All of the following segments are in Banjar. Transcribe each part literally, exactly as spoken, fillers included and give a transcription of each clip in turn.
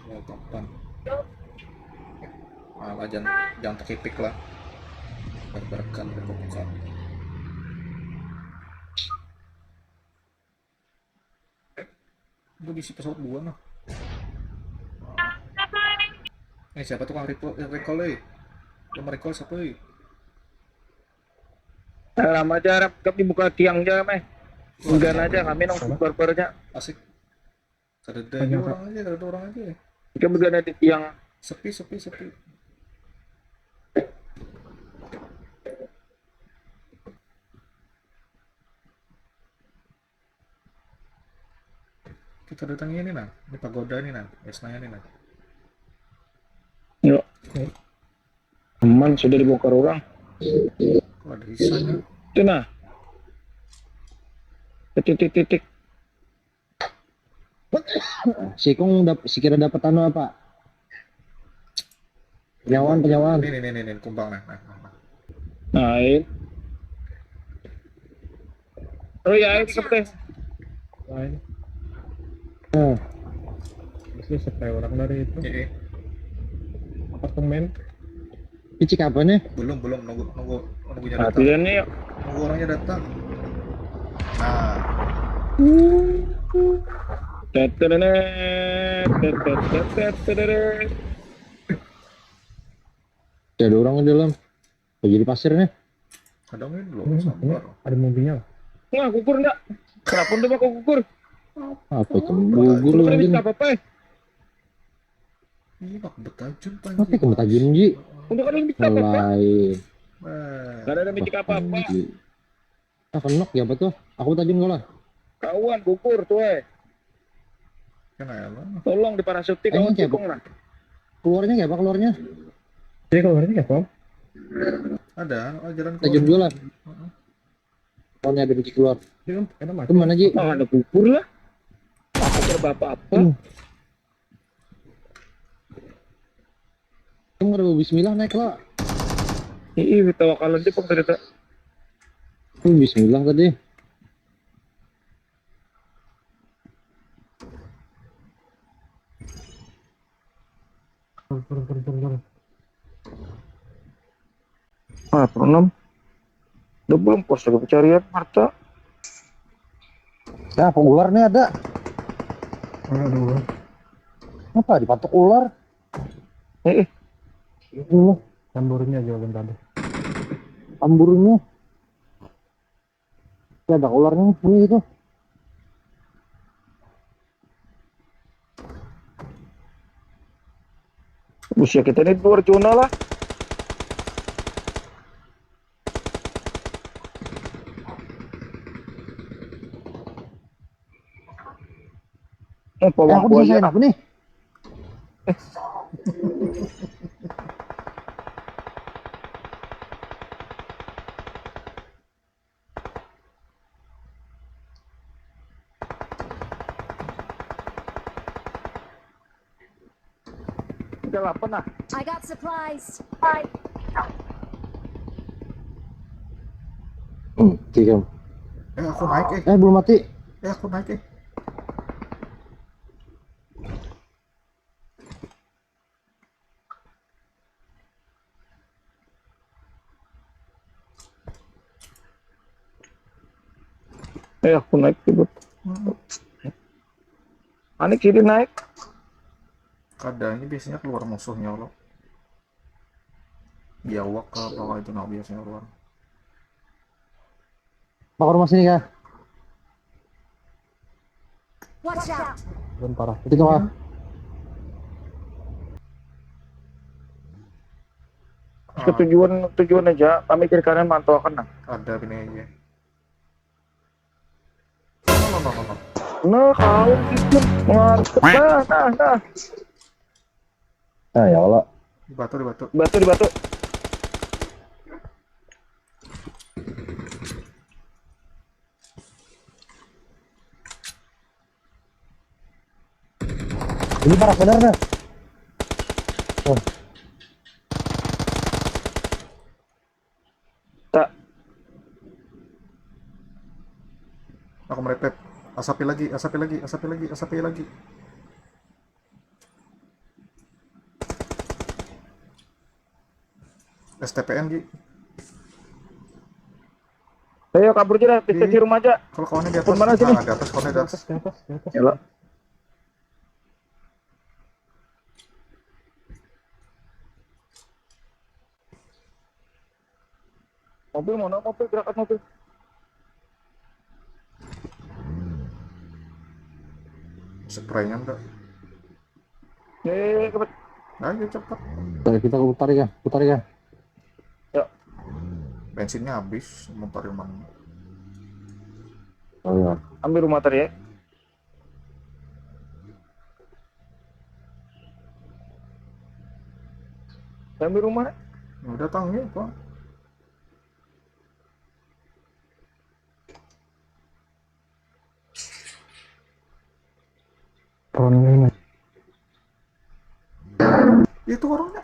Wall papan. Alah, jangan, jangan tekipik lah. Berberkan buka. Gue bisi pesawat dua nah. Eh, siapa tukang recall, eh, recall, eh? Yang merecall siapa, eh? Lama aja, Rap. Kami buka tiang aja, meh. Enggan aja, kami nang barbar-barnya. Asik. Kada ada orang aja, kada ada orang aja. Kami gak ada di tiang. Sepi, sepi, sepi. Kita datangi ini nah, ini pagoda ini nah, esnanya ini nah. Yuk. Aman, sudah dibongkar orang. Kok ada hisanya? Itu nah. Titik-titik. Sikung dap sikira dapat anu apa? Penyawan, penyawan. Ini, ini, ini, ini, kumbang nah. Nah, nah, nah. Nah, ini. Oh ya, ini seperti Lain. Hmm. Itu supply orang dari itu Jadi, apartemen. Picik apa nih? belum, belum, nunggu, nunggu, nunggunya Nah, datang. tidak nih. Nunggu orangnya datang. Nah, Teterenet, tetetetetetetet. Tidak ada orang di dalam. Oh, jadi pasir nih. kadang ini Hmm, belum ini sabar. Ada mobilnya. Nah, gugur ndak? Kenapa udah mau gugur? Apa itu? Gugur Udah mungkin. Bisa apa-apa? Eh? Ini bak betajun Apa itu betajun, Ji? Udah kada bisa apa-apa. Mulai. Wah, Gak ada micik apa-apa. Ji. Ah, kenok ya apa tuh? Aku tajun kau lah. Kawan gugur tuh, eh. Kan aja lah. Tolong diparasuti Emang kawan siapa? Sikung lah. Keluarnya kayak apa keluarnya? Jadi keluarnya siapa? Ada, oh, jalan Tajun dulu lah. Heeh. Pokoknya ada biji keluar. Dia kan ada mati. Itu mana, Ji? Oh, ada gugur lah. Aku serba apa-apa. Hmm. Kamu ada bismillah naik lah. Ih, tawakal aja pang cerita. Hmm, bismillah tadi. Turun, turun, turun, turun, turun. Ah, turun. Udah belum pos lagi pencarian harta. Nah, pengular nih ada. Aduh. Apa dipatuk ular? Eh, eh. Ini Tamburnya jualan tadi. Tamburnya. Ya, ada ular nih, ini itu. Usia kita ini di luar zona lah. Eh, Eh, aku diselesain aku nih. Udah lapar nah. I got supplies. Hmm, tiga. Eh, aku naik, eh. Eh, belum mati. Eh, aku naik, eh. Eh, aku naik juga. Ani kiri naik. Kadang ini biasanya keluar musuhnya lo. Biawak ke bawah itu nah biasanya keluar. Bakar rumah sini kah? Watch out! Belum parah. Itu kah? Ke tujuan tujuan aja. Kami kiri kanan mantau akan nah. Ada gini aja. No, no, no, no, no. Nah, kau itu mantep. Nah, nah, nah. Nah, ya Allah. Di batu, di batu. Batu di batu. Ini parah benar dah. Oh, Tak. Aku merepet. Asapi lagi, asapi lagi, asapi lagi, asapi lagi. S T P N, Gi. Ayo kabur aja dah, kita di rumah aja. Kalau kawannya di atas, nah, di atas, kawannya di atas. Di atas, di atas, di atas. Yalah. Mobil mana? Mobil, gerakan mobil. Spraynya enggak? Ya, ya, ya, cepet. Ayo cepet. Kita putar ya, putar ya. Ya. Bensinnya habis, mutar yang mana? Oh ya. Ambil rumah tadi ya. Kami rumah. Udah tangnya kok. Turun ini. Itu orangnya.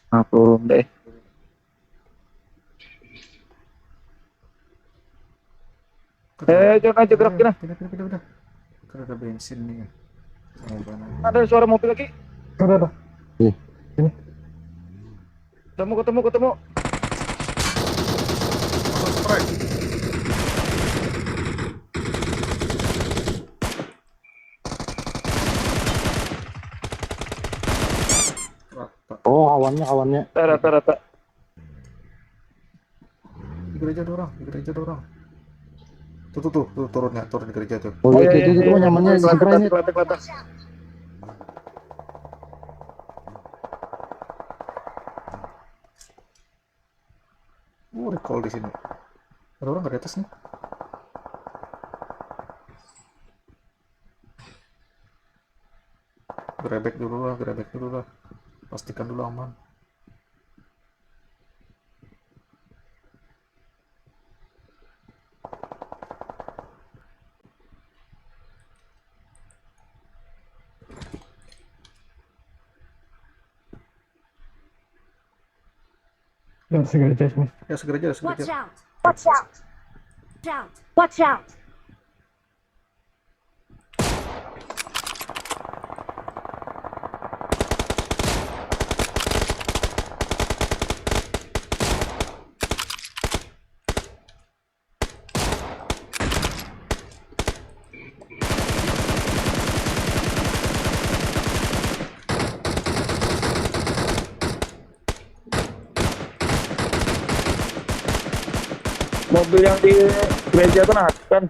Nah, turun deh. Eh, jangan aja gerak kena. Pindah, pindah, pindah, pindah. Kan ada bensin nih. Ada suara mobil lagi. Ada, ada. Ih. Ini. Ketemu, ketemu, ketemu. Oh, kawannya, kawannya. Rata, rata. Di gereja ada orang, di gereja ada orang. Tuh, tuh, tuh, tuh turunnya, turun di gereja tuh. Oh, iya, iya, itu, itu, iya, itu, iya, nyamannya di gereja ini. Kelihatan, kelihatan. Oh, recall di sini. Ada orang nggak di atas nih? Grebek dulu lah, grebek dulu lah. Pastikan dulu aman. Ya, segera aja sih. Ya, segera aja, segera aja. Watch out! Watch out! Watch out! Watch out! Mobil yang di gereja tuh nah kan.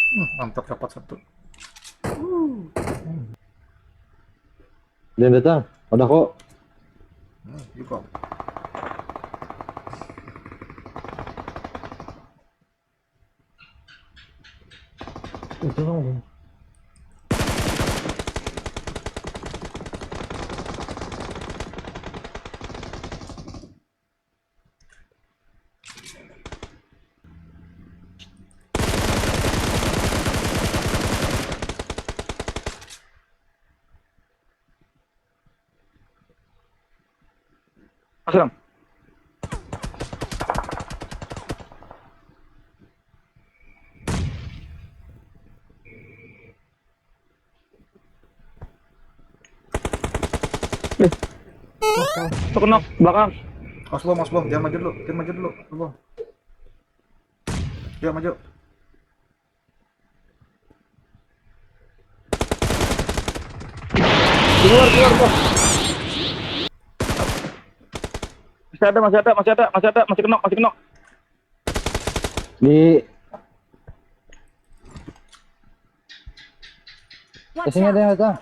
Hmm, mantap, dapat satu. Dia datang, ada kok. Hmm, juga. Itu dong. Masuk. Tuh, knock belakang. Awas bom, awas bom, jangan maju dulu, jangan maju dulu, awas bom. Ya, maju. Keluar, keluar, keluar. Masih ada, masih ada, masih ada, masih ada, masih knock, masih knock. Di Watch sini ada yang datang.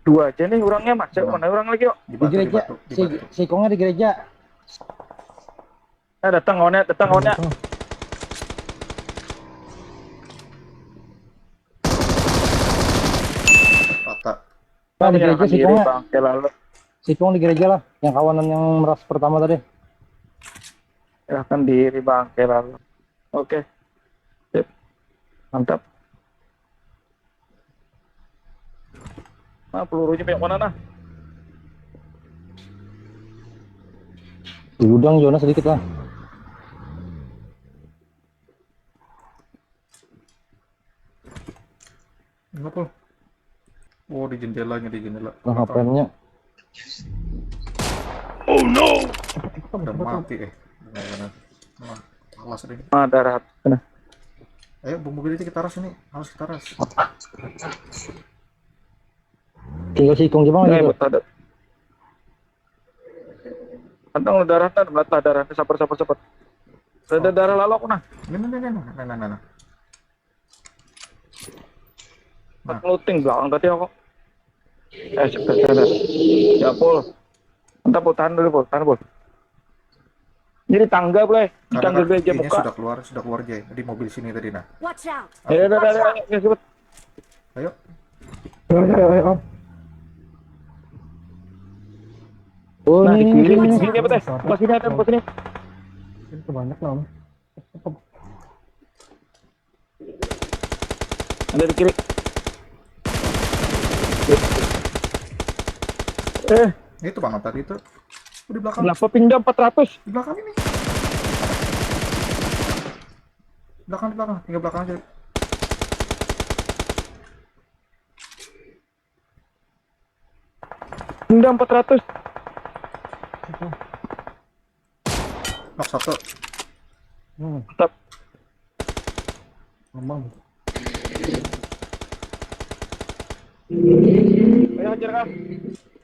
Dua aja nih orangnya, Mas. Mana orang lagi, yuk? Di gereja. Si, si Kongnya di gereja. Nah, datang lawannya, datang lawannya. Patah. Nah, di gereja si Kongnya. Bang, lalu. Tikung di gereja lah, yang kawanan yang meras pertama tadi. Serahkan diri bangke lalu. Oke. Sip. Mantap. Nah, pelurunya banyak mana nah? Di gudang zona sedikit lah. Kenapa? Oh, di jendelanya, di jendela. Nah, H P-nya. Oh no! Udah mati eh. Benar-benar. Wah, alas deh. Ah, darat. Nah. Ayo, mobil itu kita ras ini, harus kita ras. Tinggal si Ikung Jepang. Nah, gitu. Buat ada. Antang darah kan, belah darah, sabar, sabar, sabar. Ada darah lalu aku nah. Nah, nah, nah, nah, nah, nah, nah. Nah. Looting belakang tadi aku. Eh, sebelah sana. Ya, Pul. Entah, Pul, tahan dulu, Pul, tahan, Pul. Jadi tangga, Pul, eh. Di tangga gereja muka. Sudah keluar, sudah keluar, Jay. Di mobil sini tadi, nah. Watch out! Ya, udah, udah, udah, ya, cepet. Ayo. Ayo, ayo, ayo, Om. Oh, nah, ini, di kiri, ini, ini, ini, apa teh? Pas ini ada, pas ini. Ini banyak, Om. Ada di kiri. Eh. Itu banget tadi itu. Oh, di belakang. Kenapa pindah empat ratus? Di belakang ini. Belakang, di belakang. Tinggal belakang aja. Pindah empat ratus. Knock satu. Hmm. Mantap. Aman. Ayo hajar kah?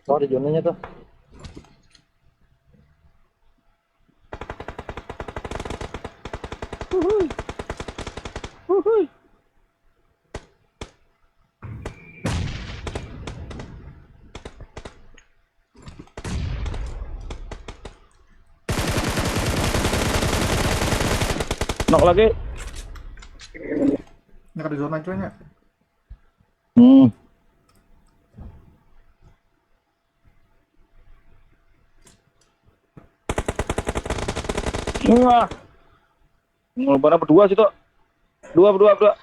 Oh, ada zonanya tuh. Uhuy. Uhuy. Knock lagi. Ini kada zona cuy nya. Hmm. Wah. Mana berdua situ? Dua, berdua, berdua.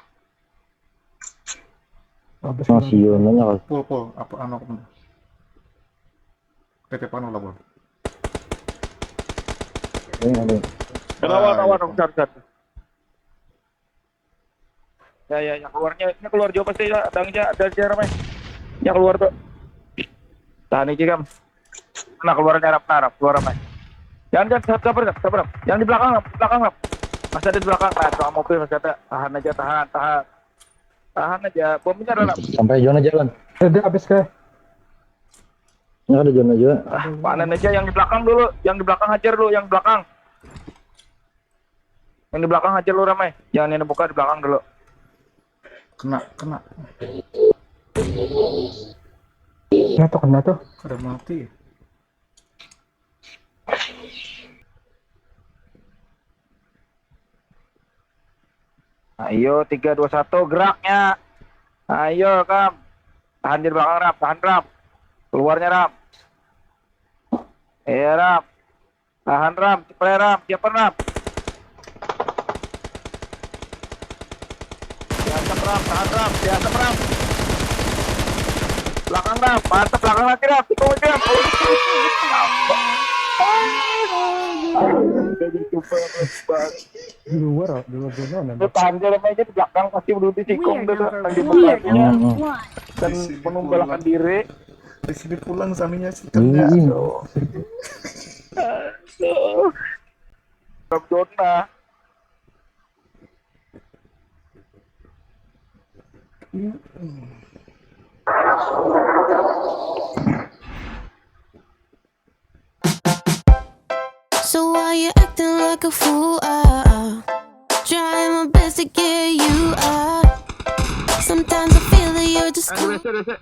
Habis. Masih nanya kali. Pul, pul, apa anu aku bener. P T Pano lah, Pul. Ini ada. Kawan, kawan, besar, besar. Ya, ya, yang keluarnya, ini keluar juga pasti ya, ada aja, ada aja ramai. Yang keluar tuh. Tahan aja, Kam. Nah, keluarnya rap, nah, rap, keluar ramai. Jangan, jangan, sabar, sabar, sabar. Yang di belakang, rap, di belakang, rap. Masih ada di belakang, nah, tukang mobil masih ada. Tahan aja, tahan, tahan. Tahan aja, bomnya ada, rap. Sampai zona jalan. Ada habis kah? Ini ada zona juga. Ah, panen aja yang di belakang dulu, yang di belakang hajar dulu, yang belakang. Yang di belakang aja lu ramai. Jangan yang buka di belakang dulu. Kena, kena. Kena tuh, kena tuh. Kada mati. Ayo, tiga, dua, satu, geraknya. Ayo, Kam. Tahan di belakang, Ram. Tahan, Ram. Keluarnya, Ram. Iya, Ram. Tahan, Ram. Cepat, Ram. Siapa, Ram? Diasap, Ram. Tahan, Ram. Diasap, Ram. Belakang, Ram. Mantap, belakang lagi, Ram. Tikung lagi, Ram. Di luar, di luar zona, nah. Tahan, dia namanya di belakang. Pasti udah di tikung, udah, udah. Lagi buka. Dan menumbalkan diri. Di sini pulang saminya sih. Iya. Aduh. Aduh. Dalam zona. So why you acting like a fool? Ah, ah. Trying my best to get you out. Sometimes I feel that you're just. Aduh, rese, rese.